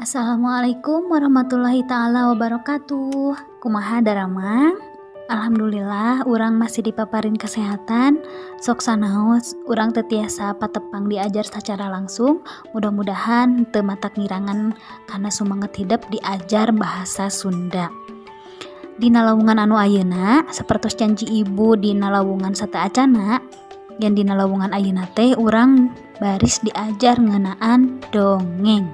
Assalamualaikum warahmatullahi taala wabarakatuh. Kumaha daramang? Alhamdulillah urang masih dipaparin kesehatan. Sok sanaos urang teu tiasa patepang diajar secara langsung. Mudah-mudahan teu matak ngirangan kana sumanget hidep diajar bahasa Sunda. Dina lawungan anu ayeuna sapertos janji ibu dina lawungan sateuacana, yang dina lawungan ayeuna teh urang baris diajar ngeunaan dongeng.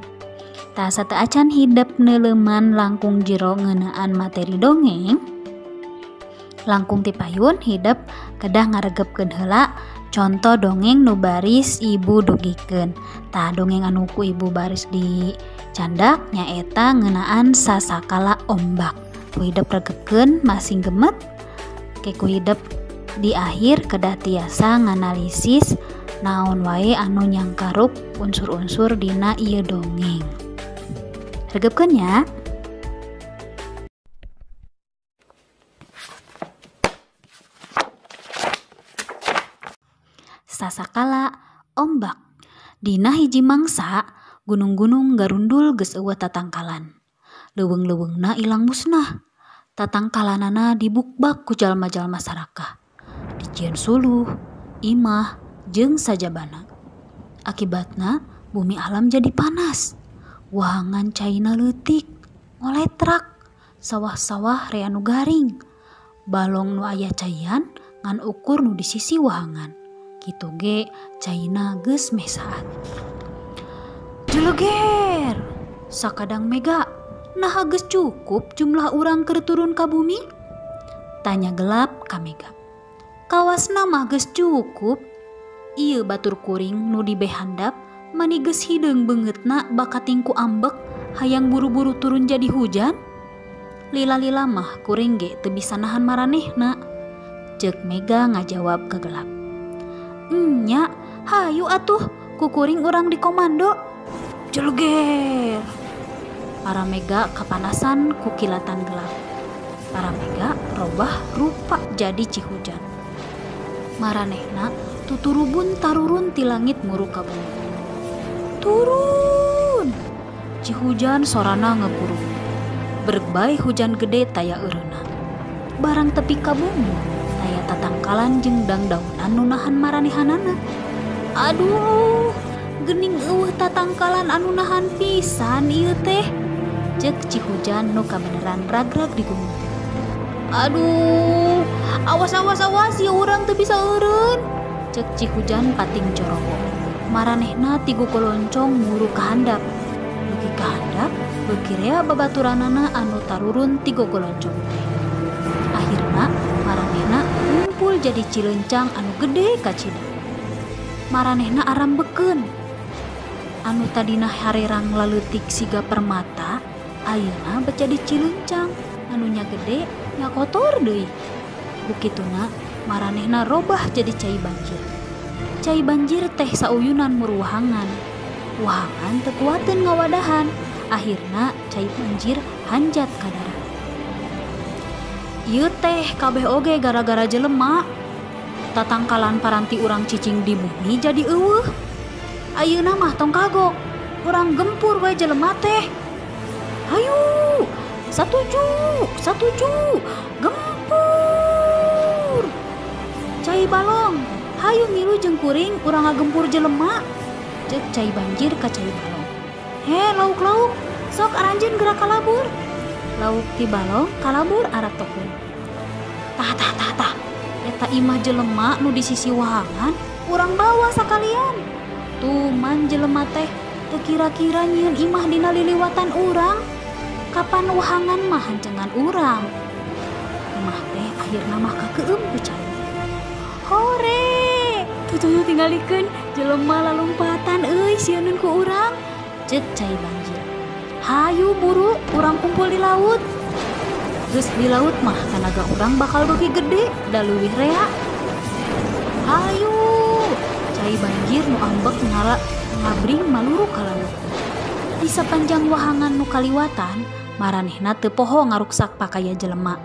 Tah sateuacan hidep neuleuman langkung jero ngeunaan materi dongeng, langkung ti payun hidep kedah ngaregepkeun heula conto dongeng nu baris ibu dugikeun. Tah dongeng anu ku ibu baris dicandak nyaeta ngeunaan sasakala ombak. Ku hidep regepkeun masing gemet, ke ku hidep di akhir kedah tiasa nganalisis naon wae anu nyangkarup unsur-unsur dina ieu dongeng. Regepkeun nya. Sasakala ombak. Dina hiji mangsa, gunung-gunung garundul geus eueuh tatangkalan. Leuweung-leuweungna ilang musnah. Tatangkalanana dibukbak ku jalma-jalma sarakah. Dijieun suluh, imah, jeung sajabana. Akibatna bumi alam jadi panas. Wahangan caina leutik, ngoletrak, sawah-sawah rea nu garing. Balong nu aya caian ngan ukur nu di sisi wahangan. Kitu ge caina geus meh saat. Jeleger, sakadang mega, naha geus cukup jumlah urang keur turun ka bumi? Tanya gelap ka mega. Kawasna mah geus cukup. Ieu batur kuring nu dibehandap mani geus hideung beungeutna bakating ku ambek hayang buru-buru turun jadi hujan. Lila-lila mah kuring ge teu bisa nahan maranehna. Ceuk mega ngajawab ka gelap. Nya, hayu atuh ku kuring urang dikomando. Jeleger. Para mega kapanasan ku kilatan gelap. Para mega robah rupa jadi cihujan. Maranehna tuturubun tarurun ti langit muru ka bumi. Turun! Cihujan sorana ngegurung. Berbae hujan gede taya eureuna. Barang tepi ka bumi, taya tatangkalan jeung dangdaunan nu nahan maranehanana. Aduh, geuning eueuh tatangkalan anu nahan pisan ieu teh. Ceuk cihujan nu kabeneran ragrag di gunung. Aduh, awas awas awas ieu urang teu bisa eureun. Ceuk cihujan pating corowo. Maranehna tigu koloncong muru ka handap. Beuki ka handap, beuki rea babaturanana anu tarurun tigu koloncong teh. Akhirna maranehna ngumpul jadi cilencang anu gede kacida. Maranehna arambekeun. Anu tadina harerang laleutik siga permata, ayeuna bet jadi cilencang anu nya gede nya kotor deui. Bukituna maranehna robah jadi cai banjir. Cai banjir teh sauyunan murwahangan. Wahangan teu kuateun ngawadahan. Akhirna cai banjir hanjat ka darat. Ieu teh kabeh oge gara-gara jelema. Tatangkalan paranti urang cicing di bumi jadi eueuh. Ayeuna mah tong kagok. Urang gempur we jelema teh. Hayu, satuju, satuju, gempur. Cai balong, hayu ngilu jeung kuring urang ngagempur jelema. Ceuk cai banjir ka cai balong. He, lauk-lauk, sok aranjeun gerak kalabur. Lauk ti balong kalabur arah tokun. Tah tah tah tah. Eta imah jelema nu di sisi wahangan urang bawa sakalian. Tuman jelema teh teu kira-kira nyieun imah dina liliwatan urang. Kapan wahangan mah hancengan urang. Imah teh akhirna mah kakeum ku cai. Hore, tuh tinggalikeun jelema lalumpatan euy sieun ku urang. Ceuk cai banjir. Hayu buru urang kumpul di laut. Geus di laut mah tanaga urang bakal beuki gede da leuwih rea. Hayu, cai banjir nu ambek ngala ngabring maluru ka laut. Di sapanjang wahangan nu kaliwatan, maranehna teu poho ngaruksak pakaya jelema.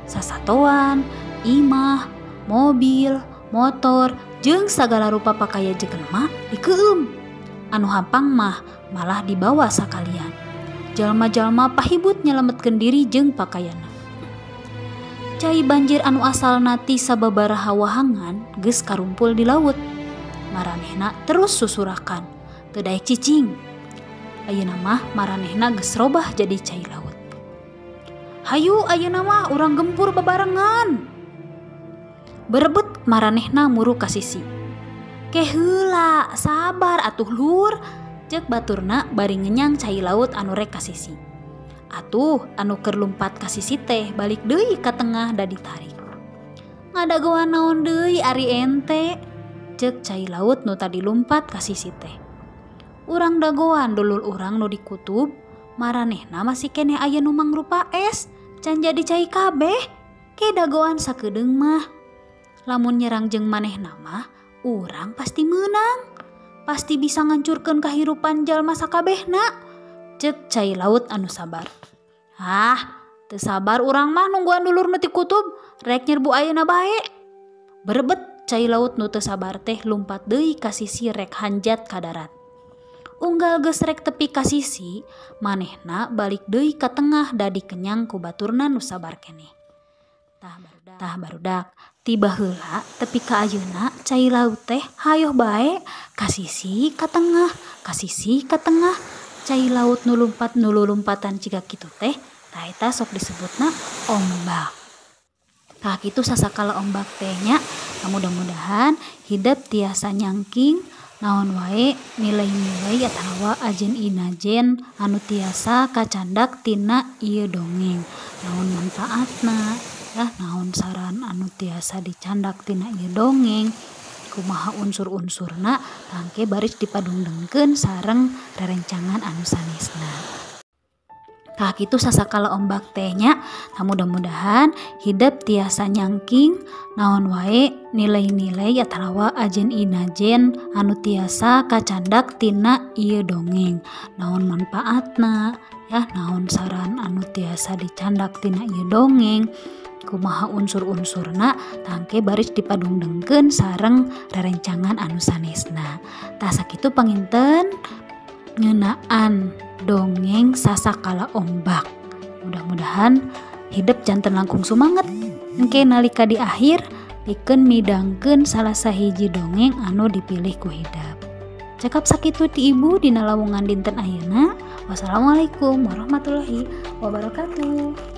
Sasatoan, imah, mobil, motor, jeung sagala rupa pakaya jelema dikeum. Anu hampang mah malah dibawa sakalian. Jalma-jalma pahibut nyelametkeun diri jeung pakaianna. Cai banjir anu asalna ti sababaraha wahangan geus karumpul di laut. Maranehna terus susurakan, teu daek cicing. Ayeuna mah maranehna geus robah jadi cai laut. Hayu ayeuna mah urang gempur babarengan. Berebut maranehna muru ka sisi. Ke heula, sabar atuh lur, ceuk baturna bari ngenyang cai laut anu rek ka sisi. Atuh anu keur lumpat ka sisi teh balik deui ka tengah da ditarik. Ngadagoan naon deui ari ente? Ceuk cai laut nu tadi lumpat ka sisi teh. Urang dagoan dulur urang nu di kutub, maranehna masih keneh aya nu mangrupa es, can jadi cai kabeh, ke dagoan sakedeung mah. Lamun nyerang jeung manehna mah, urang pasti meunang. Pasti bisa ngancurkeun kahirupan jalma sakabehna. Ceuk cai laut anu sabar. Hah, teu sabar urang mah nungguan dulur nu ti kutub, rek nyerbu ayeuna bae. Berebet cai laut nu teu sabar teh lumpat deui ka sisi rek hanjat ka darat. Unggal geus rek tepi ka sisi, manehna balik deui ka tengah da dikenyang ku baturna nu sabar keneh. Tah barudak, tiba heula tepi ka ayeuna cai laut teh hayoh bae ka sisi ka tengah, ka sisi ka tengah. Cai laut nu lumpat nu lulumpatan ciga kitu teh, tah eta sok disebutna ombak. Tah kitu sasakala ombak teh nya, mudah-mudahan hidep tiasa nyangking naon wae nilai-nilai atawa ajen inajen anu tiasa kacandak tina ieu dongeng. Naon manfaatna, ya naon saran anu tiasa dicandak tina ieu dongeng, kumaha unsur-unsurna tangke baris dipadungdengkeun sareng rerencangan anu sanesna. Tah kitu sasakala ombak teh nya, mudah-mudahan hidep tiasa nyangking naon wae nilai-nilai atawa ajen inajen anu tiasa kacandak tina ieu dongeng. Naon manfaatna, ya naon saran anu tiasa dicandak tina ieu dongeng, kumaha unsur-unsurna tangke baris dipadungdengkeun sareng rerencangan anu sanesna. Tah sakitu panginten ngeunaan dongeng sasakala ombak. Mudah-mudahan hidep janten langkung sumanget. Engke nalika di akhir pikeun midangkeun salah sahiji dongeng anu dipilih ku hidep. Cekap sakitu ti ibu dina lawungan dinten ayeuna. Wassalamualaikum warahmatullahi wabarakatuh.